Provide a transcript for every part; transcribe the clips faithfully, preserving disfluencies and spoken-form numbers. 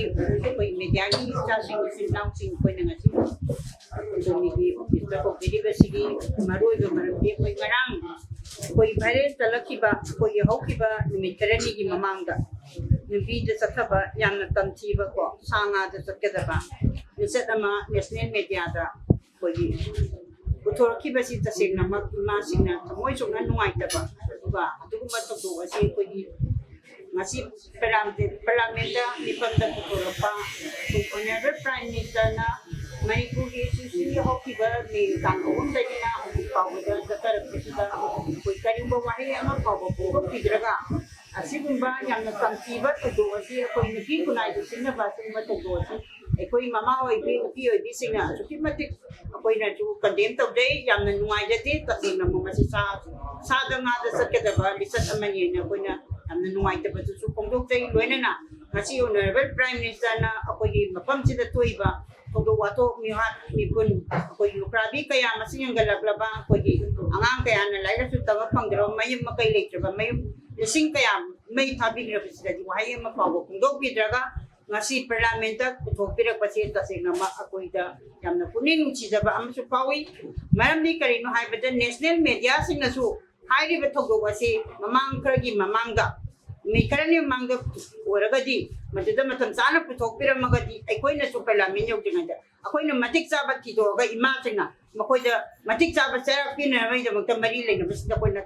ꯑꯩꯈꯣꯏ ꯃꯦꯗꯤꯌꯥꯒꯤ ꯏꯆꯥꯁꯤꯡ, ꯏꯆꯤꯟ ꯏꯅꯥꯎꯁꯤꯡ, ꯑꯩꯈꯣꯏꯅ ꯉꯁꯤ ꯑꯦꯀꯥꯗꯃꯤꯒꯤ ꯑꯣꯐꯤꯁꯇ ꯀꯧꯕꯤꯔꯤꯕꯁꯤꯒꯤ ꯃꯔꯨꯑꯣꯏꯕ ꯃꯔꯝꯗꯤ ꯑꯩꯈꯣꯏ ꯉꯔꯥꯡ ꯑꯩꯈꯣꯏ ꯚꯥꯏꯔꯦꯜ ꯆꯠꯂꯛꯈꯤꯕ ꯑꯩꯈꯣꯏꯒꯤ ꯍꯧꯈꯤꯕ ꯅꯨꯃꯤꯠ ꯈꯔꯅꯤꯒꯤ ꯃꯃꯥꯡꯗ ꯅꯨꯄꯤꯗ ꯆꯠꯊꯕ ꯌꯥꯝꯅ ꯇꯝꯊꯤꯕꯀꯣ, ꯁꯥ ꯉꯥꯗ ꯆꯠꯀꯗꯕ ꯂꯤꯆꯠ ꯑꯃ ꯅꯦꯁꯅꯦꯜ ꯃꯦꯗꯤꯌꯥꯗ ꯑꯩꯈꯣꯏꯒꯤ ꯄꯨꯊꯣꯔꯛꯈꯤꯕꯁꯤ ꯇꯁꯦꯡꯅꯃꯛ ꯏꯃꯥꯁꯤꯡꯅ ꯊꯃꯣꯏ ꯁꯣꯛꯅ ꯅꯨꯡꯉꯥꯏꯇꯕ, ꯑꯗꯨꯒ ꯑꯗꯨꯒꯨꯝꯕ ꯊꯧꯗꯣꯛ ꯑꯁꯤ ꯑꯩꯈꯣꯏꯒꯤ ꯉꯁꯤ ꯄꯥꯔꯂꯥꯃꯦꯟ-, ꯄꯥꯔꯂꯥꯃꯦꯟꯗ ꯃꯤꯐꯝꯗ ꯄꯨꯊꯣꯔꯛꯄ ꯑꯩꯈꯣꯏ ꯑꯣꯅꯔꯦꯕꯜ ꯄ꯭ꯔꯥꯏꯝ ꯃꯤꯅꯤꯁꯇꯔꯅ ꯃꯅꯤꯄꯨꯔꯒꯤ ꯁꯤꯁꯤ ꯍꯧꯈꯤꯕ ꯃꯦ ꯇꯥꯡ ꯑꯍꯨꯝꯗꯒꯤꯅ ꯍꯧꯖꯤꯛ ꯐꯥꯎꯕꯗ ꯆꯠꯊꯔꯛꯄꯁꯤꯗ ꯑꯩꯈꯣꯏ ꯀꯔꯤꯒꯨꯝꯕ ꯋꯥꯍꯩ ꯑꯃ ꯐꯥꯎꯕ ꯐꯣꯡꯗꯣꯛꯄꯤꯗ꯭ꯔꯒ ꯑꯁꯤꯒꯨꯝꯕ ꯌꯥꯝꯅ ꯇꯝꯊꯤꯕ ꯊꯧꯗꯣꯛ ꯑꯁꯤ ꯑꯩꯈꯣꯏ ꯅꯨꯄꯤ ꯈꯨꯟꯅꯥꯏꯗ ꯁꯤꯖꯤꯟꯅꯕ ꯑꯁꯤꯒꯨꯝꯕ ꯊꯧꯗꯣꯛ ꯑꯁꯤ ꯑꯩꯈꯣꯏ ꯃꯃꯥ ꯑꯣꯏꯕꯤ, ꯅꯨꯄꯤ ꯑꯣꯏꯕꯤꯁꯤꯡꯅ ꯑꯁꯨꯛꯀꯤ ꯃꯇꯤꯛ ꯑꯩꯈꯣꯏꯅꯁꯨ ꯀꯟꯗꯦꯝ ꯇꯧꯖꯩ, ꯌꯥꯝꯅ ꯅꯨꯡꯉꯥꯏꯖꯗꯦ꯫ ꯇꯁꯦꯡꯅ ꯃꯁꯤ ꯁꯥ-, ꯁꯥꯗ ꯉꯥꯗ ꯆꯠꯀꯗꯕ ꯂꯤꯆꯠ ꯑꯃꯅꯤ ꯍꯥꯏꯅ ꯑꯩꯈꯣꯏꯅ ꯌꯥꯝꯅ ꯅꯨꯡꯉꯥꯏꯇꯕꯗꯨꯁꯨ ꯐꯣꯡꯗꯣꯛꯆꯩ꯫ ꯂꯣꯏꯅꯅ ꯉꯁꯤ ꯑꯣꯅꯔꯦꯕꯜ ꯄ꯭ꯔꯥꯏꯝ ꯃꯤꯅꯤꯁꯇꯔꯅ ꯑꯩꯈꯣꯏꯒꯤ ꯃꯐꯝꯁꯤꯗ ꯊꯣꯛꯏꯕ ꯊꯧꯗꯣꯛ ꯋꯥꯊꯣꯛ, ꯃꯤꯍꯥꯠ ꯃꯤꯄꯨꯟ, ꯑꯩꯈꯣꯏꯒꯤ ꯂꯨꯈ꯭ꯔꯥꯕꯤ ꯀꯌꯥ ꯃꯁꯤꯡ ꯍꯦꯟꯒꯠꯂꯛꯂꯕ, ꯑꯩꯈꯣꯏꯒꯤ ꯑꯉꯥꯡ ꯀꯌꯥꯅ ꯂꯥꯏꯔꯤꯛ ꯂꯥꯏꯁꯨ ꯇꯝꯕ ꯐꯪꯗ꯭ꯔꯕ, ꯃꯌꯨꯝ ꯃꯀꯩ ꯂꯩꯇ꯭ꯔꯕ, ꯃꯌꯨꯝ ꯂꯤꯁꯤꯡ ꯀꯌꯥ ꯃꯩ ꯊꯥꯕꯤꯈ꯭ꯔꯕꯁꯤꯗꯗꯤ ꯋꯥꯍꯩ ꯑꯃ ꯐꯥꯎꯕ ꯐꯣꯡꯗꯣꯛꯄꯤꯗ꯭ꯔꯒ ꯉꯁꯤ ꯄꯥꯔꯂꯥꯃꯦꯟꯇ ꯄꯨꯊꯣꯛꯄꯤꯔꯛꯄꯁꯦ ꯇꯁꯦꯡꯅꯃꯛ ꯑꯩꯈꯣꯏꯗ ꯌꯥꯝꯅ ꯄꯨꯛꯅꯤꯡ ꯅꯨꯡꯁꯤꯖꯕ ꯑꯃꯁꯨ ꯐꯥꯎꯏ꯫ ꯃꯔꯝꯗꯤ ꯀꯔꯤꯅꯣ ꯍꯥꯏꯕꯗ ꯅꯦꯁꯅꯦꯜ ꯃꯦꯗꯤꯌꯥꯁꯤꯡꯅꯁꯨ ꯍꯥꯏꯔꯤꯕ ꯊꯧꯗꯣꯛ ꯑꯁꯤ ꯃꯃꯥꯡ ꯈꯔꯒꯤ ꯃꯃꯥꯡꯗ, ꯅꯨꯃꯤꯠ ꯈꯔꯅꯤ ꯃꯃꯥꯡꯗ ꯑꯣꯏꯔꯒꯗꯤ ꯃꯗꯨꯗ ꯃꯇꯝ ꯆꯥꯅ ꯄꯨꯊꯣꯛꯄꯤꯔꯝꯃꯒꯗꯤ ꯑꯩꯈꯣꯏꯅꯁꯨ ꯄꯥꯔꯂꯥꯃꯦꯟ ꯌꯧꯗ꯭ꯔꯤꯉꯩꯗ ꯑꯩꯈꯣꯏꯅ ꯃꯇꯤꯛ ꯆꯥꯕ ꯊꯤꯗꯣꯛꯑꯒ ꯏꯃꯥꯁꯤꯡꯅ ꯃꯈꯣꯏꯗ ꯃꯇꯤꯛ ꯆꯥꯕ ꯆꯩꯔꯥꯛ ꯄꯤꯅꯅꯕꯒꯤꯗꯃꯛꯇ ꯃꯔꯤ ꯂꯩꯅꯕꯁꯤꯡꯗ ꯑꯩꯈꯣꯏꯅ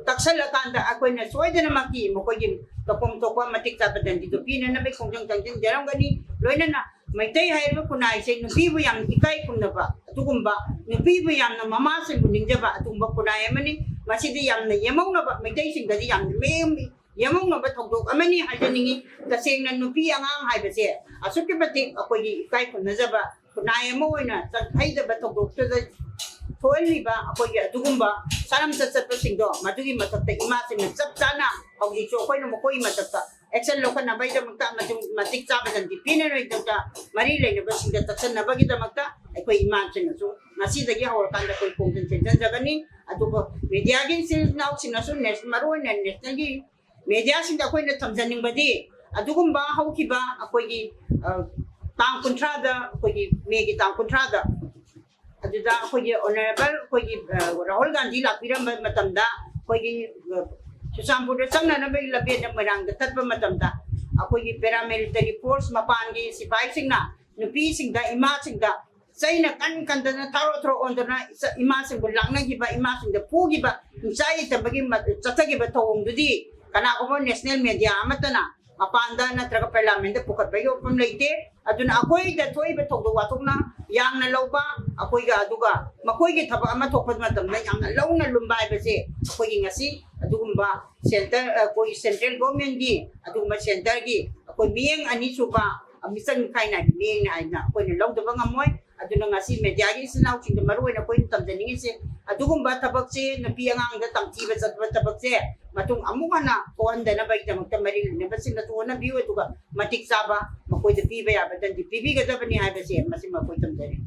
ꯇꯛꯁꯜꯂꯀꯥꯟꯗ ꯑꯩꯈꯣꯏꯅ ꯁꯣꯏꯗꯅꯃꯛꯀꯤ ꯃꯈꯣꯏꯒꯤ ꯇꯧꯐꯝ ꯊꯣꯛꯄ ꯃꯇꯤꯛ ꯆꯥꯕ ꯗꯟꯗꯤꯗꯨ ꯄꯤꯅꯅꯕꯒꯤ ꯈꯣꯡꯖꯪ ꯆꯪꯁꯤꯟꯖꯔꯝꯒꯅꯤ꯫ ꯂꯣꯏꯅꯅ ꯃꯩꯇꯩ ꯍꯥꯏꯔꯤꯕ ꯈꯨꯟꯅꯥꯏꯁꯦ ꯅꯨꯄꯤꯕꯨ ꯌꯥꯝꯅ ꯏꯀꯥꯏ ꯈꯨꯝꯅꯕ, ꯑꯗꯨꯒꯨꯝꯕ ꯅꯨꯄꯤꯕꯨ ꯌꯥꯝꯅ ꯃꯃꯥꯁꯤꯡꯕꯨ ꯅꯤꯡꯖꯕ ꯑꯗꯨꯒꯨꯝꯕ ꯈꯨꯟꯅꯥꯏ ꯑꯃꯅꯤ꯫ ꯃꯁꯤꯗꯤ ꯌꯥꯝꯅ ꯌꯦꯡꯍꯧꯅꯕ, ꯃꯩꯇꯩꯁꯤꯡꯗꯗꯤ ꯌꯥꯝꯅ ꯃꯤꯠꯌꯦꯡ ꯌꯦꯡꯍꯧꯅꯕ ꯊꯧꯗꯣꯛ ꯑꯃꯅꯤ ꯍꯥꯏꯖꯅꯤꯡꯏ꯫ ꯇꯁꯦꯡꯅ ꯅꯨꯄꯤ ꯑꯉꯥꯡ ꯍꯥꯏꯕꯁꯦ ꯑꯁꯨꯛꯀꯤ ꯃꯇꯤꯛ ꯑꯩꯈꯣꯏꯒꯤ ꯏꯀꯥꯏ ꯈꯨꯝꯅꯖꯕ ꯈꯨꯟꯅꯥꯏ ꯑꯃ ꯑꯣꯏꯅ ꯆꯠꯍꯩꯗꯕ ꯊꯧꯗꯣꯛꯇꯨꯗ ꯊꯣꯛꯍꯜꯂꯤꯕ ꯑꯩꯈꯣꯏꯒꯤ ꯑꯗꯨꯒꯨꯝꯕ ꯁꯥꯔꯝ ꯆꯠꯆꯠꯄꯁꯤꯡꯗꯣ, ꯃꯗꯨꯒꯤ ꯃꯊꯛꯇ ꯏꯃꯥꯁꯤꯡꯅ ꯆꯞ ꯆꯥꯅ ꯍꯧꯖꯤꯛꯁꯨ ꯑꯩꯈꯣꯏꯅ ꯃꯈꯣꯏꯒꯤ ꯃꯊꯛꯇ ꯑꯦꯛꯁꯟ ꯂꯧꯈꯠꯅꯕꯒꯤꯗꯃꯛꯇ ꯑꯃꯁꯨꯡ ꯃꯇꯤꯛ ꯆꯥꯕ ꯗꯟꯗꯤ ꯄꯤꯅꯕꯒꯤꯗꯃꯛꯇ ꯃꯔꯤ ꯂꯩꯅꯕꯁꯤꯡꯗ ꯇꯛꯁꯟꯅꯕꯒꯤꯗꯃꯛꯇ ꯑꯩꯈꯣꯏ ꯏꯃꯥꯁꯤꯡꯅꯁꯨ ꯉꯁꯤꯗꯒꯤ ꯍꯧꯔꯀꯥꯟꯗ ꯑꯩꯈꯣꯏ ꯈꯣꯡꯖꯪ ꯆꯦꯟꯁꯤꯟꯖꯒꯅꯤ꯫ ꯑꯗꯨꯒ ꯃꯦꯗꯤꯌꯥꯒꯤ ꯏꯆꯤꯜ ꯏꯅꯥꯎꯁꯤꯡꯅꯁꯨ ꯅꯦꯁ-, ꯃꯔꯨꯑꯣꯏꯅ ꯅꯦꯁꯅꯦꯜꯒꯤ ꯃꯦꯗꯤꯌꯥꯁꯤꯡꯗ ꯑꯩꯈꯣꯏꯅ ꯊꯝꯖꯅꯤꯡꯕꯗꯤ ꯑꯗꯨꯒꯨꯝꯕ ꯍꯧꯈꯤꯕ ꯑꯩꯈꯣꯏꯒꯤ ꯑ, ꯇꯥꯡ ꯀꯨꯟꯊ꯭ꯔꯥꯗ, ꯑꯩꯈꯣꯏꯒꯤ ꯃꯦꯒꯤ ꯇꯥꯡ ꯀꯨꯟꯊ꯭ꯔꯥꯗ, ꯑꯗꯨꯗ ꯑꯩꯈꯣꯏꯒꯤ ꯑꯣꯅꯔꯦꯕꯜ ꯑꯩꯈꯣꯏꯒꯤ ꯑ, ꯔꯥꯍꯨꯜ ꯒꯥꯟꯙꯤ ꯂꯥꯛꯄꯤꯔꯝꯕ ꯃꯇꯝꯗ ꯑꯩꯈꯣꯏꯒꯤ ꯑ, ꯆꯨꯔꯆꯥꯟꯄꯨꯔꯗ ꯆꯪꯅꯅꯕꯒꯤ ꯂꯝꯕꯦꯟꯗ ꯃꯣꯏꯔꯥꯡꯗ ꯆꯠꯄ ꯃꯇꯝꯗ ꯑꯩꯈꯣꯏꯒꯤ ꯄꯦꯔꯥꯃꯤꯂꯤꯇꯔꯤ ꯐꯣꯔꯁ ꯃꯄꯥꯟꯒꯤ ꯁꯤꯐꯥꯏꯁꯤꯡꯅ ꯅꯨꯄꯤꯁꯤꯡꯗ, ꯏꯃꯥꯁꯤꯡꯗ ꯆꯩꯅ ꯀꯟ ꯀꯟꯗꯅ ꯊꯥꯔꯣ ꯊꯥꯔꯣ ꯑꯣꯟꯗꯅ ꯏꯆꯥ- ꯏꯃꯥꯁꯤꯡꯕꯨ ꯂꯥꯛꯅꯈꯤꯕ, ꯏꯃꯥꯁꯤꯡꯗ ꯐꯨꯈꯤꯕ, ꯏꯆꯥ ꯏꯇꯝꯕꯒꯤ ꯃ- ꯆꯠꯊꯈꯤꯕ ꯊꯧꯑꯣꯡꯗꯨꯗꯤ ꯀꯅꯥꯒꯨꯝꯕ ꯅꯦꯁꯅꯦꯜ ꯃꯦꯗꯤꯌꯥ ꯑꯃꯠꯇꯅ ꯃꯄꯥꯟꯗ ꯅꯠꯇ꯭ꯔꯒ ꯄꯥꯔꯂꯥꯃꯦꯟꯗ ꯄꯨꯈꯠꯄꯒꯤ ꯋꯥꯐꯝ ꯂꯩꯇꯦ꯫ ꯑꯗꯨꯅ ꯑꯩꯈꯣꯏꯗ ꯊꯣꯛꯏꯕ ꯊꯧꯗꯣꯛ ꯋꯥꯊꯣꯛꯅ ꯌꯥꯝꯅ ꯂꯧꯕ, ꯑꯩꯈꯣꯏꯒ ꯑꯗꯨꯒ ꯃꯈꯣꯏꯒꯤ ꯊꯕꯛ ꯑꯃ ꯊꯣꯛꯄ ꯃꯇꯝꯗ ꯌꯥꯝꯅ ꯂꯧꯅ ꯂꯨꯝꯕ ꯍꯥꯏꯕꯁꯦ ꯑꯩꯈꯣꯏꯒꯤ ꯉꯁꯤ ꯑꯗꯨꯒꯨꯝꯕ ꯁꯦꯟꯇꯔ, ꯑꯩꯈꯣꯏ ꯁꯦꯟꯇ꯭ꯔꯦꯜ ꯒꯣꯔꯃꯦꯟꯒꯤ ꯑꯗꯨꯒꯨꯝꯕ ꯁꯦꯟꯇꯔꯒꯤ ꯑꯩꯈꯣꯏ ꯃꯤꯠꯌꯦꯡ ꯑꯅꯤꯁꯨꯕ ꯃꯤꯆꯪ ꯃꯤꯈꯥꯏ ꯅꯥꯏꯕ ꯃꯤꯠꯌꯦꯡꯅꯤ ꯍꯥꯏꯅ ꯑꯩꯈꯣꯏꯅ ꯂꯧꯗꯕ ꯉꯝꯃꯣꯏ꯫ ꯑꯗꯨꯅ ꯉꯁꯤ ꯃꯦꯗꯤꯌꯥꯒꯤ ꯏꯆꯤꯟ ꯏꯅꯥꯎꯁꯤꯡꯗ ꯃꯔꯨ ꯑꯣꯏꯅ ꯑꯩꯈꯣꯏꯅ ꯇꯝꯖꯅꯤꯡꯉꯤꯁꯦ, ꯑꯗꯨꯒꯨꯝꯕ ꯊꯕꯛꯁꯦ, ꯅꯨꯄꯤ ꯑꯉꯥꯡꯗ ꯇꯝꯊꯤꯕ ꯆꯠꯄ ꯊꯕꯛꯁꯦ ꯃꯇꯨꯡ ꯑꯃꯨꯛ ꯍꯟꯅ ꯊꯣꯛꯍꯟꯗꯅꯕꯒꯤꯗꯃꯛꯇ ꯃꯔꯤ ꯂꯩꯅꯕꯁꯤꯡꯅꯁꯨ ꯍꯣꯠꯅꯕꯤꯌꯨ, ꯑꯗꯨꯒ ꯃꯇꯤꯛ ꯆꯥꯕ ꯃꯈꯣꯏꯗ ꯄꯤꯕ ꯌꯥꯕ ꯗꯟꯗꯤ ꯄꯤꯕꯤꯒꯗꯕꯅꯤ ꯍꯥꯏꯕꯁꯦ ꯃꯁꯤꯃ ꯑꯩꯈꯣꯏ ꯇꯝꯖꯔꯤ꯫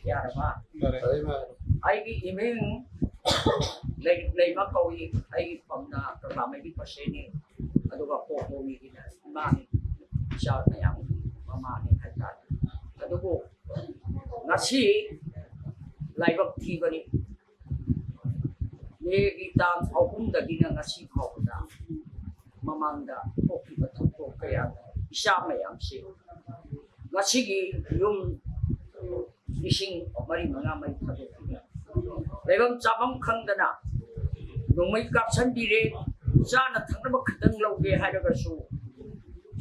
ꯌꯥꯔꯕ? ꯑꯩꯒꯤ ꯏꯃꯤꯡ ꯂꯩ- ꯂꯩꯃ ꯀꯧꯏ꯫ ꯑꯩꯒꯤ ꯐꯝꯅ ꯀꯪꯂꯥꯃꯩꯒꯤ ꯄꯔꯁꯦꯟꯅꯤ, ꯑꯗꯨꯒ ꯄꯣꯛꯄꯣꯝꯒꯤꯅ ꯏꯃꯥꯅꯤ, ꯏꯆꯥ ꯃꯌꯥꯝꯒꯤ ꯃꯃꯥꯅꯤ ꯍꯥꯏꯇꯥꯔꯦ꯫ ꯑꯗꯨꯕꯨ ꯉꯁꯤ ꯂꯥꯏꯕꯛ ꯊꯤꯕꯅꯤ, ꯃꯦꯒꯤ ꯇꯥꯡ ꯑꯍꯨꯝꯗꯒꯤꯅ ꯉꯁꯤ ꯐꯥꯎꯕꯗ ꯃꯃꯥꯡꯗ ꯊꯣꯛꯈꯤꯕ ꯊꯧꯗꯣꯛ ꯀꯌꯥꯗ ꯏꯆꯥ ꯃꯌꯥꯝꯁꯦ ꯉꯁꯤꯒꯤ ꯌꯨꯝ ꯂꯤꯁꯤꯡ ꯃꯔꯤ ꯃꯉꯥ ꯃꯩ ꯊꯥꯗꯣꯛꯈꯤꯕ, ꯂꯩꯐꯝ ꯆꯥꯐꯝ ꯈꯪꯗꯅ ꯅꯣꯡꯃꯩ ꯀꯥꯞꯁꯟꯕꯤꯔꯦ꯫ ꯆꯥꯅ ꯊꯛꯅꯕ ꯈꯤꯇꯪ ꯂꯧꯒꯦ ꯍꯥꯏꯔꯒꯁꯨ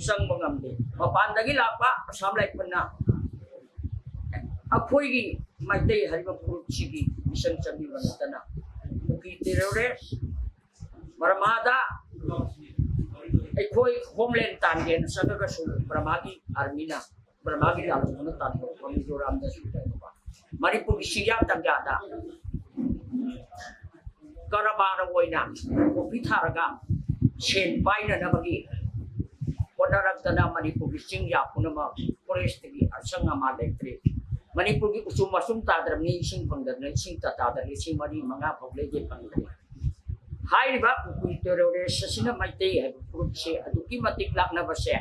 ꯆꯪꯕ ꯉꯝꯗꯦ꯫ ꯃꯄꯥꯟꯗꯒꯤ ꯂꯥꯛꯄ ꯑꯁꯥꯝ ꯔꯥꯏꯐꯜꯅ ꯑꯩꯈꯣꯏꯒꯤ ꯃꯩꯇꯩ ꯍꯥꯏꯔꯤꯕ ꯐꯨꯔꯨꯞꯁꯤꯒꯤ ꯃꯤꯁꯪ ꯆꯪꯕꯤꯕ ꯅꯠꯇꯅ ꯀꯨꯀꯤ ꯇꯦꯔꯣꯔꯤꯁ, ꯕꯔꯃꯥꯗ ꯑꯩꯈꯣꯏ ꯍꯣꯝꯂꯦꯟ ꯇꯥꯟꯒꯦꯅ ꯆꯪꯉꯒꯁꯨ ꯕꯔꯃꯥꯒꯤ ꯑꯥꯔꯃꯤꯅ, ꯕꯔꯃꯥꯒꯤ ꯂꯥꯟꯃꯤꯗꯨꯅ ꯇꯥꯟꯊꯣꯛꯄ ꯃꯤꯖꯣꯔꯥꯝꯗꯁꯨ ꯇꯥꯟꯊꯣꯛꯄ, ꯃꯅꯤꯄꯨꯔꯒꯤ ꯆꯤꯡꯌꯥ ꯇꯝꯌꯥꯗ ꯀꯔꯕꯥꯔ ꯑꯣꯏꯅ ꯀꯣꯐꯤ ꯊꯥꯔꯒ ꯁꯦꯟ ꯄꯥꯏꯅꯅꯕꯒꯤ ꯍꯣꯠꯅꯔꯛꯇꯅ ꯃꯅꯤꯄꯨꯔꯒꯤ ꯆꯤꯡꯌꯥ ꯄꯨꯝꯅꯃꯛ ꯐꯣꯔꯦꯁꯇꯒꯤ ꯑꯁꯪ ꯑꯃꯥꯟ ꯂꯩꯇ꯭ꯔꯦ꯫ ꯃꯅꯤꯄꯨꯔꯒꯤ ꯎꯆꯨꯝ ꯃꯁꯨꯝ ꯇꯥꯗ꯭ꯔꯕꯅꯤ, ꯏꯁꯤꯡ ꯐꯪꯗꯗꯅ ꯏꯁꯤꯡ ꯇꯥ- ꯇꯥꯗꯅ ꯂꯤꯁꯤꯡ ꯃꯔꯤ ꯃꯉꯥ ꯐꯥꯎ ꯂꯩꯒꯦ ꯐꯪꯗ꯭ꯔꯦ꯫ ꯍꯥꯏꯔꯤꯕ ꯀꯨꯀꯤ ꯇꯦꯔꯣꯔꯤꯁ ꯑꯁꯤꯅ ꯃꯩꯇꯩ ꯍꯥꯏꯕ ꯐꯨꯔꯨꯞꯁꯦ ꯑꯗꯨꯛꯀꯤ ꯃꯇꯤꯛ ꯂꯥꯛꯅꯕꯁꯦ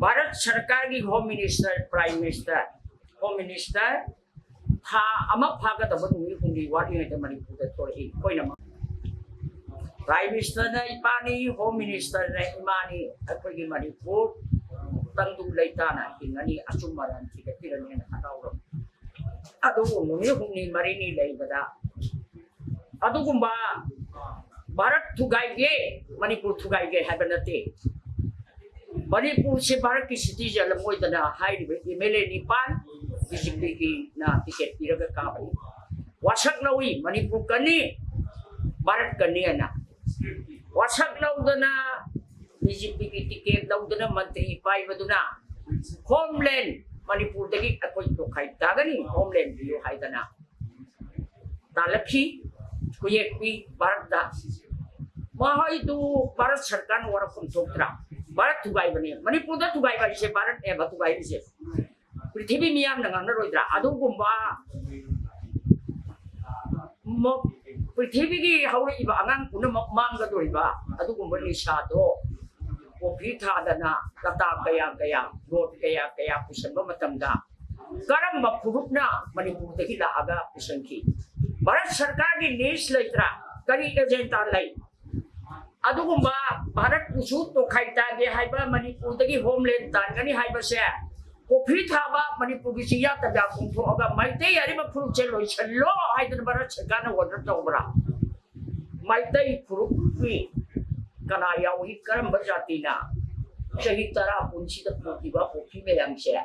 ꯚꯥꯔꯠ ꯁꯔꯀꯥꯔꯒꯤ home minister, prime minister, home minister ꯊꯥ ꯑꯃ ꯐꯥꯒꯗꯕ ꯅꯨꯃꯤꯠ ꯍꯨꯝꯅꯤ ꯋꯥꯠꯂꯤꯉꯩꯗ ꯃꯅꯤꯄꯨꯔꯗ ꯊꯣꯛꯂꯛꯏ꯫ ꯑꯩꯈꯣꯏꯅ ꯄ꯭ꯔꯥꯏꯝ ꯃꯤꯅꯤꯁꯇꯔꯅ ꯏꯄꯥꯅꯤ, ꯍꯣꯝ ꯃꯤꯅꯤꯁꯇꯔꯅ ꯏꯃꯥꯅꯤ, ꯑꯩꯈꯣꯏꯒꯤ ꯃꯅꯤꯄꯨꯔ ꯇꯪꯗꯨ ꯂꯩꯇꯥꯅ ꯍꯤꯡꯉꯅꯤ, ꯑꯆꯨꯝ ꯑꯔꯥꯟ ꯊꯤꯒꯠꯄꯤꯔꯅꯤꯅ ꯍꯔꯥꯎꯔꯝꯃꯤ꯫ ꯑꯗꯨꯕꯨ ꯅꯨꯃꯤꯠ ꯍꯨꯝꯅꯤ ꯃꯔꯤꯅꯤ ꯂꯩꯕꯗ ꯑꯗꯨꯒꯨꯝꯕ ꯚꯥꯔꯠ ꯊꯨꯒꯥꯏꯒꯦ, ꯃꯅꯤꯄꯨꯔ ꯊꯨꯒꯥꯏꯒꯦ ꯍꯥꯏꯕ ꯅꯠꯇꯦ꯫ ꯃꯅꯤꯄꯨꯔꯁꯦ ꯚꯥꯔꯠꯀꯤ ꯁꯤꯇꯤꯖꯦꯟ ꯑꯃ ꯑꯣꯏꯗꯅ ꯍꯥꯏꯔꯤꯕ ꯑꯦꯝ ꯑꯦꯜ ꯑꯦ ꯅꯤꯄꯥꯟ ꯕꯤ ꯖꯦ ꯄꯤꯒꯤꯅ ꯇꯤꯀꯦꯠ ꯄꯤꯔꯒ ꯀꯥꯕꯅꯤ꯫ ꯋꯥꯁꯛ ꯂꯧꯏ, ꯃꯅꯤꯄꯨꯔ ꯀꯟꯅꯤ, ꯚꯥꯔꯠ ꯀꯟꯅꯤ ꯍꯥꯏꯅ ꯋꯥꯁꯛ ꯂꯧꯗꯅ ꯕꯤ ꯖꯦ ꯄꯤꯒꯤ ꯇꯤꯀꯦꯠ ꯂꯧꯗꯅ ꯃꯟꯇ꯭ꯔꯤ ꯄꯥꯏꯕꯗꯨꯅ ꯍꯣꯝꯂꯦꯟ, ꯃꯅꯤꯄꯨꯔꯗꯒꯤ ꯑꯩꯈꯣꯏ ꯇꯣꯈꯥꯏ ꯇꯥꯒꯅꯤ, ꯍꯣꯝꯂꯦꯟ ꯄꯤꯌꯨ ꯍꯥꯏꯗꯅ ꯇꯥꯜꯂꯛꯈꯤ꯫ ꯈꯨꯌꯦꯛꯄꯤ ꯚꯥꯔꯠꯇ꯫ ꯃꯈꯣꯏꯗꯨ ꯚꯥꯔꯠ ꯁꯔꯀꯥꯔꯅ ꯋꯥꯔꯛꯐꯝ ꯊꯣꯛꯇ꯭ꯔꯥ? ꯚꯥꯔꯠ ꯊꯨꯒꯥꯏꯕꯅꯦ꯫ ꯃꯅꯤꯄꯨꯔꯗ ꯊꯨꯒꯥꯏꯕ ꯍꯥꯏꯁꯦ ꯚꯥꯔꯠꯅꯦꯕ ꯊꯨꯒꯥꯏꯔꯤꯁꯦ꯫ ꯄ꯭ꯔꯤꯊꯤꯕꯤ ꯃꯤꯌꯥꯝꯅ ꯉꯥꯡꯅꯔꯣꯏꯗ꯭ꯔꯥ? ꯑꯗꯨꯒꯨꯝꯕ ꯃ-, ꯄ꯭ꯔꯤꯊꯤꯕꯤꯒꯤ ꯍꯧꯔꯛꯏꯕ ꯑꯉꯥꯡ ꯄꯨꯝꯅꯃꯛ ꯃꯥꯡꯒꯗꯧꯔꯤꯕ ꯑꯗꯨꯒꯨꯝꯕ ꯅꯤꯁꯥꯗꯣ ꯀꯣꯐꯤ ꯊꯥꯗꯅ ꯂꯇꯥ ꯀꯌꯥ ꯀꯌꯥ, ꯔꯣꯠ ꯀꯌꯥ ꯀꯌꯥ ꯄꯨꯁꯟꯕ ꯃꯇꯝꯗ ꯀꯔꯝꯕ ꯐꯨꯔꯨꯞꯅ ꯃꯅꯤꯄꯨꯔꯗꯒꯤ ꯂꯥꯛꯑꯒ ꯄꯨꯁꯟꯈꯤ? ꯚꯥꯔꯠ ꯁꯔꯀꯥꯔꯒꯤ ꯂꯤꯁ ꯂꯩꯇ꯭ꯔꯥ? ꯀꯔꯤ ꯑꯦꯖꯦꯟꯗꯥ ꯂꯩ? ꯑꯗꯨꯒꯨꯝꯕ ꯚꯥꯔꯠꯄꯨꯁꯨ ꯇꯣꯈꯥꯏ ꯇꯥꯒꯦ ꯍꯥꯏꯕ, ꯃꯅꯤꯄꯨꯔꯗꯒꯤ ꯍꯣꯝꯂꯦꯟ ꯇꯥꯟꯒꯅꯤ ꯍꯥꯏꯕꯁꯦ, ꯀꯣꯐꯤ ꯊꯥꯕ ꯃꯅꯤꯄꯨꯔꯒꯤ ꯆꯤꯌꯥ ꯇꯟꯖꯥ ꯐꯣꯡꯊꯣꯛꯑꯒ ꯃꯩꯇꯩ ꯍꯥꯏꯔꯤꯕ ꯐꯨꯔꯨꯞꯁꯦ ꯂꯣꯏꯁꯤꯜꯂꯣ ꯍꯥꯏꯗꯅ ꯚꯥꯔꯠ ꯁꯔꯀꯥꯔꯅ ꯑꯣꯔꯗꯔ ꯇꯧꯕ꯭ꯔꯥ? ꯃꯩꯇꯩ ꯐꯨꯔꯨꯞꯀꯤ ꯀꯅꯥ ꯌꯥꯎꯏ? ꯀꯔꯝꯕ ꯖꯥꯇꯤꯅ ꯆꯍꯤ ꯇꯔꯥ ꯀꯨꯟꯁꯤꯗ ꯄꯨꯈꯤꯕ ꯀꯣꯐꯤ ꯃꯌꯥꯝꯁꯦ?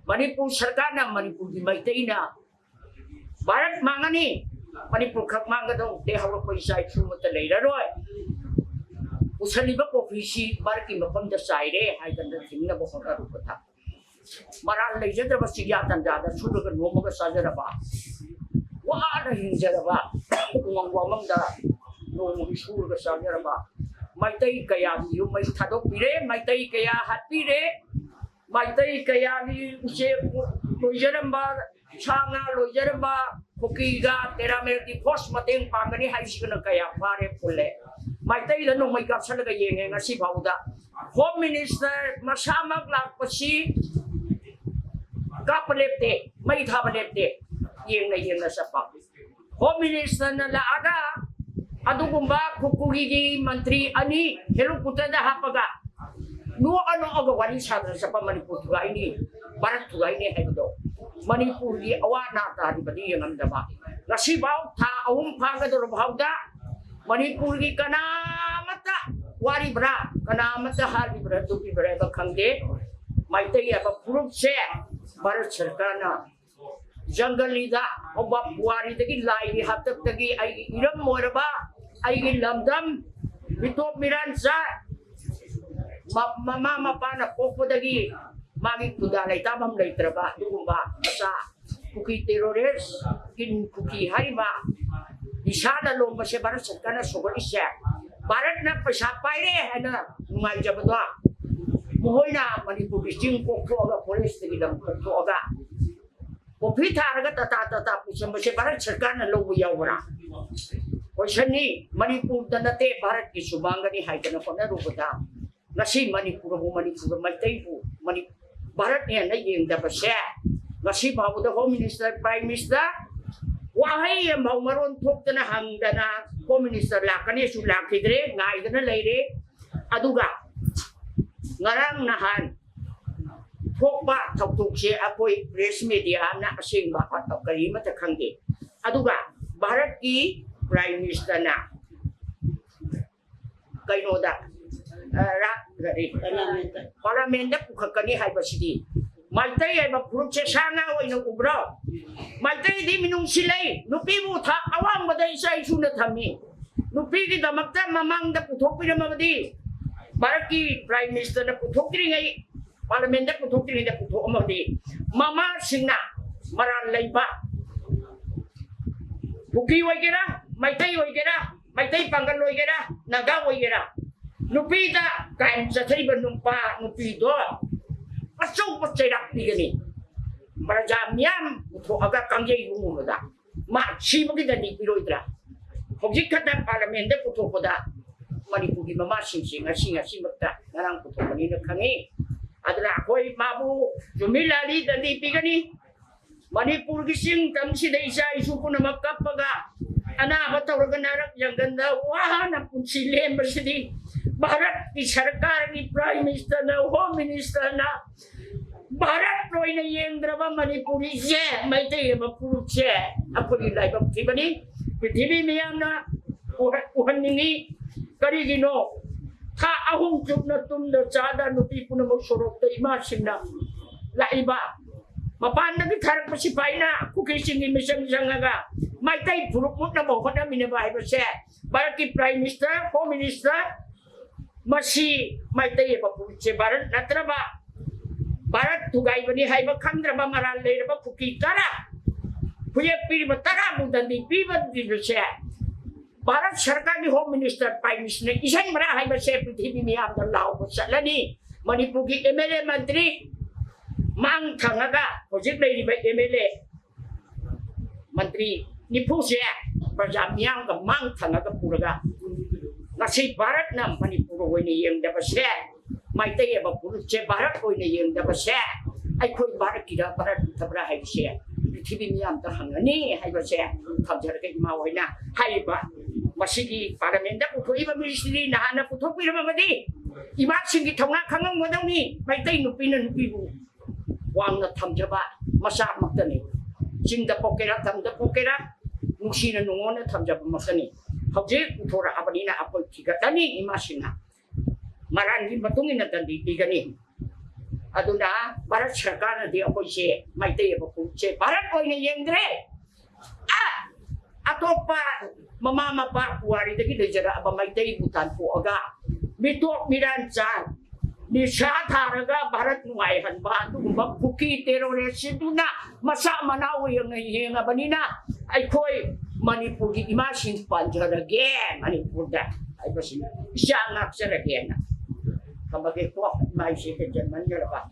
ꯃꯅꯤꯄꯨꯔ ꯁꯔꯀꯥꯔꯅ, ꯃꯅꯤꯄꯨꯔꯒꯤ ꯃꯩꯇꯩꯅ ꯚꯥꯔꯠ ꯃꯥꯡꯉꯅꯤ, ꯃꯅꯤꯄꯨꯔ ꯈꯛ ꯃꯥꯡꯒꯗꯧꯗꯦ, ꯍꯧꯔꯛꯄ ꯏꯆꯥ ꯏꯁꯨ ꯑꯃꯠꯇ ꯂꯩꯔꯔꯣꯏ꯫ ꯄꯨꯁꯜꯂꯤꯕ ꯀꯣꯐꯤꯁꯤ ꯚꯥꯔꯠꯀꯤ ꯃꯐꯝꯗ ꯆꯥꯏꯔꯦ ꯍꯥꯏꯗꯅ ꯊꯤꯡꯅꯕ ꯍꯣꯠꯅꯔꯨꯕꯗ, ꯃꯔꯥꯜ ꯂꯩꯖꯗ꯭ꯔꯕ ꯆꯤꯌꯥ ꯇꯟꯖꯥꯗ ꯁꯨꯔꯒ ꯅꯣꯝꯃꯒ ꯆꯥꯖꯔꯕ, ꯋꯥꯅ ꯍꯤꯡꯖꯔꯕ, ꯎꯃꯪ ꯋꯥꯃꯪꯗ ꯅꯣꯡꯃꯒꯤ ꯁꯨꯔꯒ ꯆꯥꯖꯔꯕ ꯃꯩꯇꯩ ꯀꯌꯥꯒꯤ ꯌꯨꯝ ꯃꯩ ꯊꯥꯗꯣꯛꯄꯤꯔꯦ, ꯃꯩꯇꯩ ꯀꯌꯥ ꯍꯥꯠꯄꯤꯔꯦ, ꯃꯩꯇꯩ ꯀꯌꯥꯒꯤ ꯎꯆꯦꯛ ꯂꯣꯏꯖꯔꯝꯕ ꯁꯥ ꯉꯥ ꯂꯣꯏꯖꯔꯝꯕ ꯀꯨꯀꯤꯒ ꯇꯦꯔꯥꯃꯦꯜꯒꯤ ꯐꯣꯔꯁ ꯃꯇꯦꯡ ꯄꯥꯡꯒꯅꯤ ꯍꯥꯏꯁꯤꯒꯅ ꯀꯌꯥ ꯐꯥꯔꯦ ꯐꯨꯜꯂꯦ꯫ ꯃꯩꯇꯩꯗ ꯅꯣꯡꯃꯩ ꯀꯥꯞꯁꯜꯂꯒ ꯌꯦꯡꯉꯦ ꯉꯁꯤ ꯐꯥꯎꯗ꯫ ꯍꯣꯝ ꯃꯤꯅꯤꯁꯇꯔ ꯃꯁꯥꯃꯛ ꯂꯥꯛꯄꯁꯤ ꯀꯥꯞꯄ ꯂꯦꯞꯇꯦ, ꯃꯩ ꯊꯥꯕ ꯂꯦꯞꯇꯦ, ꯌꯦꯡꯅ ꯌꯦꯡꯅ ꯆꯠꯄ꯫ ꯍꯣꯝ ꯃꯤꯅꯤꯁꯇꯔꯅ ꯂꯥꯛꯑꯒ ꯑꯗꯨꯒꯨꯝꯕ ꯀꯨꯀꯤꯒꯤ ꯃꯟꯇ꯭ꯔꯤ ꯑꯅꯤ ꯍꯦꯂꯤꯀꯣꯞꯇꯔꯗ ꯍꯥꯞꯄꯒ ꯅꯣꯛꯑ ꯅꯣꯛꯑꯒ ꯋꯥꯔꯤ ꯁꯥꯗꯅ ꯆꯠꯄ ꯃꯅꯤꯄꯨꯔ ꯊꯨꯒꯥꯏꯅꯤ, ꯚꯥꯔꯠ ꯊꯨꯒꯥꯏꯅꯤ ꯍꯥꯏꯕꯗꯣ ꯃꯅꯤꯄꯨꯔꯒꯤ ꯑꯋꯥ ꯑꯅꯥ ꯇꯥꯔꯤꯕꯗꯤ ꯌꯦꯡꯉꯝꯗꯕ꯫ ꯉꯁꯤꯐꯥꯎ ꯊꯥ ꯑꯍꯨꯝ ꯐꯥꯒꯗꯧꯔꯕ ꯐꯥꯎꯗ ꯃꯅꯤꯄꯨꯔꯒꯤ ꯀꯅꯥꯃꯠꯇ ꯋꯥꯔꯤꯕ꯭ꯔꯥ, ꯀꯅꯥꯃꯠꯇ ꯍꯥꯠꯂꯤꯕ꯭ꯔꯥ, ꯇꯨꯞꯂꯤꯕ꯭ꯔꯥ ꯍꯥꯏꯕ ꯈꯪꯗꯦ꯫ ꯃꯩꯇꯩ ꯍꯥꯏꯕ ꯐꯨꯔꯨꯞꯁꯦ ꯚꯥꯔꯠ ꯁꯔꯀꯥꯔꯅ ꯖꯪꯒꯂꯤꯗ ꯍꯧꯕ ꯄꯨꯋꯥꯔꯤꯗꯒꯤ ꯂꯥꯏꯒꯤ ꯍꯥꯛꯇꯛꯇꯒꯤ ꯑꯩꯒꯤ ꯏꯔꯝ ꯑꯣꯏꯔꯕ ꯑꯩꯒꯤ ꯂꯝꯗꯝ ꯃꯤꯇꯣꯞ ꯃꯤꯔꯥꯟꯆꯥ ꯃ-, ꯃꯃꯥ ꯃꯄꯥꯅ ꯄꯣꯛꯄꯗꯒꯤ ꯃꯥꯒꯤ ꯈꯨꯟꯗꯥ ꯂꯩꯇꯥꯐꯝ ꯂꯩꯇ꯭ꯔꯕ ꯑꯗꯨꯒꯨꯝꯕ ꯃꯆꯥ ꯀꯨꯀꯤ ꯇꯦꯔꯣꯔꯤꯁ, ꯀꯤꯟ ꯀꯨꯀꯤ ꯍꯥꯏꯔꯤꯕ ꯅꯤꯁꯥ ꯂꯂꯣꯟꯕꯁꯦ ꯚꯥꯔꯠ ꯁꯔꯀꯥꯔꯅ ꯁꯧꯒꯠꯂꯤꯁꯦ, ꯚꯥꯔꯠꯅ ꯄꯩꯁꯥ ꯄꯥꯏꯔꯦ ꯍꯥꯏꯅ ꯅꯨꯡꯉꯥꯏꯖꯕꯗꯣ ꯃꯈꯣꯏꯅ ꯃꯅꯤꯄꯨꯔꯒꯤ ꯆꯤꯡ ꯀꯣꯛꯊꯣꯛꯑꯒ ꯐꯣꯔꯦꯁꯇꯒꯤ ꯂꯝ ꯀꯣꯛꯊꯣꯛꯑꯒ ꯀꯣꯐꯤ ꯊꯥꯔꯒ ꯇꯥꯇꯥ ꯇꯥꯇꯥ ꯄꯨꯁꯟꯕꯁꯦ ꯚꯥꯔꯠ ꯁꯔꯀꯥꯔꯅ ꯂꯧꯕ ꯌꯥꯎꯕ꯭ꯔꯥ? ꯀꯣꯏꯁꯟꯅꯤ꯫ ꯃꯅꯤꯄꯨꯔꯗ ꯅꯠꯇꯦ, ꯚꯥꯔꯠꯀꯤ ꯁꯨꯃꯥꯡꯗꯅꯤ ꯍꯥꯏꯗꯅ ꯍꯣꯠꯅꯔꯨꯕꯗ ꯉꯁꯤ ꯃꯅꯤꯄꯨꯔꯕꯨ, ꯃꯅꯤꯄꯨꯔ ꯃꯩꯇꯩꯕꯨ ꯃꯅꯤ-, ꯚꯥꯔꯠꯅꯦꯅ ꯌꯦꯡꯗꯕꯁꯦ ꯉꯁꯤ ꯐꯥꯎꯕꯗ ꯍꯣꯝ ꯃꯤꯅꯤꯁꯇꯔ, ꯄ꯭ꯔꯥꯏꯝ ꯃꯤꯅꯤꯁꯇꯔ ꯋꯥꯍꯩ ꯑꯃꯐꯥꯎ ꯃꯔꯣꯟ ꯊꯣꯛꯇꯅ ꯍꯪꯗꯅ ꯍꯣꯝ ꯃꯤꯅꯤꯁꯇꯔ ꯂꯥꯛꯀꯅꯤꯁꯨ ꯂꯥꯛꯈꯤꯗ꯭ꯔꯦ, ꯉꯥꯏꯗꯅ ꯂꯩꯔꯦ꯫ ꯑꯗꯨꯒ ꯉꯔꯥꯡ ꯅꯍꯥꯟ ꯊꯣꯛꯄ ꯊꯧꯗꯣꯛꯁꯦ ꯑꯩꯈꯣꯏ ꯄ꯭ꯔꯦꯁ ꯃꯦꯗꯤꯌꯥꯅ ꯑꯁꯦꯡꯕ ꯀꯔꯤꯃꯠꯇ ꯈꯪꯗꯦ꯫ ꯑꯗꯨꯒ ꯚꯥꯔꯠꯀꯤ ꯄ꯭ꯔꯥꯏꯝ ꯃꯤꯅꯤꯁꯇꯔꯅ ꯀꯩꯅꯣꯗ, ꯑ, ꯔꯥ-, ꯀꯔꯤ, ꯄꯥꯔꯂꯥꯃꯦꯟꯗ ꯄꯨꯈꯠꯀꯅꯤ ꯍꯥꯏꯕꯁꯤꯗꯤ ꯃꯩꯇꯩ ꯍꯥꯏꯕ ꯐꯨꯔꯨꯞꯁꯦ ꯁꯥ ꯉꯥ ꯑꯣꯏꯅ ꯎꯕ꯭ꯔꯣ? ꯃꯩꯇꯩꯗꯤ ꯃꯤꯅꯨꯡꯁꯤ ꯂꯩ, ꯅꯨꯄꯤꯕꯨ ꯊꯥꯛ ꯑꯋꯥꯡꯕꯗ ꯏꯆꯥ ꯏꯁꯨꯅ ꯊꯝꯃꯤ꯫ ꯅꯨꯄꯤꯒꯤꯗꯃꯛꯇ ꯃꯃꯥꯡꯗ ꯄꯨꯊꯣꯛꯄꯤꯔꯝꯃꯕꯗꯤ ꯚꯥꯔꯠꯀꯤ ꯄ꯭ꯔꯥꯏꯝ ꯃꯤꯅꯤꯁꯇꯔꯅ ꯄꯨꯊꯣꯛꯇ꯭ꯔꯤꯉꯩ, ꯄꯥꯔꯂꯥꯃꯦꯟꯗ ꯄꯨꯊꯣꯛꯇ꯭ꯔꯤꯉꯩꯗ ꯄꯨꯊꯣꯛꯑꯝꯃꯕꯗꯤ ꯃꯃꯥꯁꯤꯡꯅ ꯃꯔꯥꯜ ꯂꯩꯕ ꯀꯨꯀꯤ ꯑꯣꯏꯒꯦꯔꯥ, ꯃꯩꯇꯩ ꯑꯣꯏꯒꯦꯔꯥ, ꯃꯩꯇꯩ ꯄꯥꯡꯒꯜ ꯑꯣꯏꯒꯦꯔꯥ, ꯅꯥꯒꯥ ꯑꯣꯏꯒꯦꯔꯥ, ꯅꯨꯄꯤꯗ ꯀ꯭ꯔꯥꯏꯝ ꯆꯠꯊꯔꯤꯕ ꯅꯨꯄꯥ ꯅꯨꯄꯤꯗꯣ ꯑꯆꯧꯕ ꯆꯩꯔꯥꯛ ꯄꯤꯒꯅꯤ꯫ ꯄ꯭ꯔꯖꯥ ꯃꯤꯌꯥꯝ ꯄꯨꯊꯣꯛꯑꯒ ꯀꯥꯡꯖꯩꯕꯨꯡꯒꯨꯝꯕꯗ ꯃꯥ ꯁꯤꯕꯒꯤꯗꯗꯤ ꯄꯤꯔꯣꯏꯗ꯭ꯔꯥ? ꯍꯧꯖꯤꯛ ꯈꯛꯇ ꯄꯥꯔꯂꯃꯦꯟꯗ ꯄꯨꯊꯣꯛꯄꯗ ꯃꯅꯤꯄꯨꯔꯒꯤ ꯃꯃꯥꯁꯤꯡꯁꯦ ꯉꯁꯤ ꯉꯁꯤꯃꯛꯇ ꯉꯔꯥꯡ ꯄꯨꯊꯣꯛꯄꯅꯤꯅ ꯈꯪꯉꯤ꯫ ꯑꯗꯨꯅ ꯑꯩꯈꯣꯏ ꯃꯥꯕꯨ ꯆꯨꯝꯃꯤ ꯂꯥꯜꯂꯤꯗꯗꯤ ꯄꯤꯒꯅꯤ꯫ ꯃꯅꯤꯄꯨꯔꯒꯤ ꯆꯤꯡ ꯇꯝꯁꯤꯗ ꯏꯆꯥ ꯏꯁꯨ ꯄꯨꯝꯅꯃꯛ ꯀꯞꯄꯒ ꯑꯅꯥꯕ ꯇꯧꯔꯒ ꯅꯥꯔꯛ ꯌꯥꯡꯒꯟꯗ ꯋꯥꯅ ꯄꯨꯟꯁꯤ ꯂꯦꯟꯕꯁꯤꯗꯤ ꯚꯥꯔꯠꯀꯤ ꯁꯔꯀꯥꯔꯒꯤ ꯄ꯭ꯔꯥꯏꯝ ꯃꯤꯅꯤꯁꯇꯔꯅ, ꯍꯣꯝ ꯃꯤꯅꯤꯁꯇꯔꯅ ꯚꯥꯔꯠ ꯑꯣꯏꯅ ꯌꯦꯡꯗ꯭ꯔꯕ ꯃꯅꯤꯄꯨꯔꯤꯁꯦ, ꯃꯩꯇꯩ ꯑꯃ ꯐꯨꯔꯨꯞꯁꯦ ꯑꯩꯈꯣꯏꯒꯤ ꯂꯥꯏꯕꯛ ꯊꯤꯕꯅꯤ꯫ ꯄ꯭ꯔꯤꯊꯤꯕꯤ ꯃꯤꯌꯥꯝꯅ ꯎꯍ-, ꯎꯍꯟꯅꯤꯡꯉꯤ꯫ ꯀꯔꯤꯒꯤꯅꯣ? ꯊꯥ ꯑꯍꯨꯝ ꯆꯨꯞꯅ ꯇꯨꯝꯗ ꯆꯥꯗ ꯅꯨꯄꯤ ꯄꯨꯝꯅꯃꯛ ꯁꯣꯔꯣꯛꯇ ꯏꯃꯥꯁꯤꯡꯅ ꯂꯥꯛꯏꯕ ꯃꯄꯥꯟꯗꯒꯤ ꯊꯥꯔꯛꯄ ꯁꯤꯐꯥꯏꯅ ꯀꯨꯀꯤꯁꯤꯡꯒꯤ ꯃꯤꯆꯪ ꯆꯪꯉꯒ ꯃꯩꯇꯩ ꯐꯨꯔꯨꯞ ꯃꯨꯠꯅꯕ ꯍꯣꯠꯅꯃꯤꯟꯅꯕ ꯍꯥꯏꯕꯁꯦ ꯚꯥꯔꯠꯀꯤ ꯄ꯭ꯔꯥꯏꯝ ꯃꯤꯅꯤꯁꯇꯔ, ꯍꯣꯝ ꯃꯤꯅꯤꯁꯇꯔ, ꯃꯁꯤ ꯃꯩꯇꯩ ꯑꯃ ꯐꯨꯔꯨꯞꯁꯦ ꯚꯥꯔꯠ ꯅꯠꯇ꯭ꯔꯕ, ꯚꯥꯔꯠ ꯊꯨꯒꯥꯏꯕꯅꯤ ꯍꯥꯏꯕ ꯈꯪꯗ꯭ꯔꯕ ꯃꯔꯥꯜ ꯂꯩꯔꯕ ꯀꯨꯀꯤ ꯇꯔꯥ, ꯈꯨꯌꯦꯛ ꯄꯤꯔꯤꯕ ꯇꯔꯥꯕꯨ ꯗꯟꯗꯤ ꯄꯤꯕ ꯄꯤꯕꯁꯦ ꯚꯥꯔꯠ ꯁꯔꯀꯥꯔꯒꯤ ꯍꯣꯝ ꯃꯤꯅꯤꯁꯇꯔ, ꯄ꯭ꯔꯥꯏꯝ ꯃꯤꯅꯤꯁꯇꯔꯅ ꯏꯁꯟꯕ꯭ꯔꯥ ꯍꯥꯏꯕꯁꯦ ꯄ꯭ꯔꯤꯊꯤꯕꯤ ꯃꯤꯌꯥꯝꯗ ꯂꯥꯎꯕ ꯆꯠꯂꯅꯤ꯫ ꯃꯅꯤꯄꯨꯔꯒꯤ ꯑꯦꯝ ꯑꯦꯜ ꯑꯦ ꯃꯟꯇ꯭ꯔꯤ ꯃꯥꯡ ꯊꯪꯉꯒ ꯍꯧꯖꯤꯛ ꯂꯩꯔꯤꯕ ꯑꯦꯝ ꯑꯦꯜ ꯑꯦ ꯃꯟꯇ꯭ꯔꯤ ꯅꯤꯐꯨꯁꯦ ꯄ꯭ꯔꯖꯥ ꯃꯤꯌꯥꯝꯒ ꯃꯥꯡ ꯊꯪꯉꯒ ꯄꯨꯔꯒ ꯉꯁꯤ ꯚꯥꯔꯠꯅ ꯃꯅꯤꯄꯨꯔ ꯑꯣꯏꯅ ꯌꯦꯡꯗꯕꯁꯦ, ꯃꯩꯇꯩ ꯍꯥꯏꯕ ꯐꯨꯔꯨꯞꯁꯦ ꯚꯥꯔꯠ ꯑꯣꯏꯅ ꯌꯦꯡꯗꯕꯁꯦ, ꯑꯩꯈꯣꯏ ꯚꯥꯔꯠꯀꯤꯔ ꯚꯥꯔꯠ ꯅꯠꯇꯕ꯭ꯔꯥ ꯍꯥꯏꯕꯁꯦ ꯄ꯭ꯔꯤꯊꯤꯕꯤ ꯃꯤꯌꯥꯝꯗ ꯍꯪꯉꯅꯤ ꯍꯥꯏꯕꯁꯦ ꯊꯝꯖꯔꯒ ꯏꯃꯥ ꯍꯣꯏꯅ ꯍꯥꯏꯔꯤꯕ ꯃꯁꯤꯒꯤ ꯄꯥꯔꯂꯃꯦꯟꯗ ꯄꯨꯊꯣꯛꯏꯕ ꯃꯤꯁꯤꯗꯤ ꯅꯍꯥꯟꯅ ꯄꯨꯊꯣꯛꯄꯤꯔꯝꯃꯕꯗꯤ ꯏꯃꯥꯁꯤꯡꯒꯤ ꯊꯧꯅꯥ ꯈꯪꯉꯝꯒꯗꯧꯅꯤ꯫ ꯃꯩꯇꯩ ꯅꯨꯄꯤꯅ ꯅꯨꯄꯤꯕꯨ ꯋꯥꯡꯅ ꯊꯝꯖꯕ ꯃꯆꯥꯃꯛꯇꯅꯤ꯫ ꯆꯤꯡꯗ ꯄꯣꯛꯀꯦꯔꯥ, ꯇꯝꯗ ꯄꯣꯛꯀꯦꯔꯥ, ꯅꯨꯡꯁꯤꯅ ꯅꯨꯡꯉꯣꯟꯅ ꯊꯝꯖꯕꯃꯛꯇꯅꯤ꯫ ꯍꯧꯖꯤꯛ ꯄꯨꯊꯣꯔꯛꯑꯕꯅꯤꯅ ꯑꯩꯈꯣꯏ ꯊꯤꯒꯠꯂꯅꯤ ꯏꯃꯥꯁꯤꯡꯅ꯫ ꯃꯔꯥꯟꯒꯤ ꯃꯇꯨꯡ ꯏꯟꯅ ꯗꯟꯗꯤ ꯄꯤꯒꯅꯤ꯫ ꯑꯗꯨꯅ ꯚꯥꯔꯠ ꯁꯔꯀꯥꯔꯅꯗꯤ ꯑꯩꯈꯣꯏꯁꯦ ꯃꯩꯇꯩ ꯍꯥꯏꯕ ꯐꯨꯔꯨꯞꯁꯦ ꯚꯥꯔꯠ ꯑꯣꯏꯅ ꯌꯦꯡꯗ꯭ꯔꯦ꯫ ꯑ, ꯑꯇꯣꯞꯄ ꯃꯃꯥ ꯃꯄꯥ ꯄꯨꯋꯥꯔꯤꯗꯒꯤ ꯂꯩꯖꯔꯛꯑꯕ ꯃꯩꯇꯩꯕꯨ ꯇꯥꯟꯊꯣꯛꯑꯒ ꯃꯤꯇꯣꯞ ꯃꯤꯔꯥꯟ ꯆꯥ ꯅꯤꯁꯥ ꯊꯥꯔꯒ ꯚꯥꯔꯠ ꯅꯨꯡꯉꯥꯏꯍꯟꯕ ꯑꯗꯨꯒꯨꯝꯕ ꯀꯨꯀꯤ ꯇꯦꯔꯣꯔꯤꯁꯁꯤꯡꯗꯨꯅ ꯃꯆꯥ ꯃꯅꯥꯎ ꯌꯦꯡꯅ ꯌꯦꯡꯉꯕꯅꯤꯅ ꯑꯩꯈꯣꯏ ꯃꯅꯤꯄꯨꯔꯒꯤ ꯏꯃꯥꯁꯤꯡ ꯄꯥꯟꯖꯔꯒꯦ ꯃꯅꯤꯄꯨꯔꯗ ꯍꯥꯏꯕꯁꯤ ꯏꯆꯥ ꯉꯥꯛꯆꯔꯒꯦꯅ ꯊꯝꯃꯒꯦꯀꯣ꯫ ꯏꯃꯥ ꯏꯆꯦ ꯍꯦꯟꯖꯟꯃꯟꯈ꯭ꯔꯕ꯫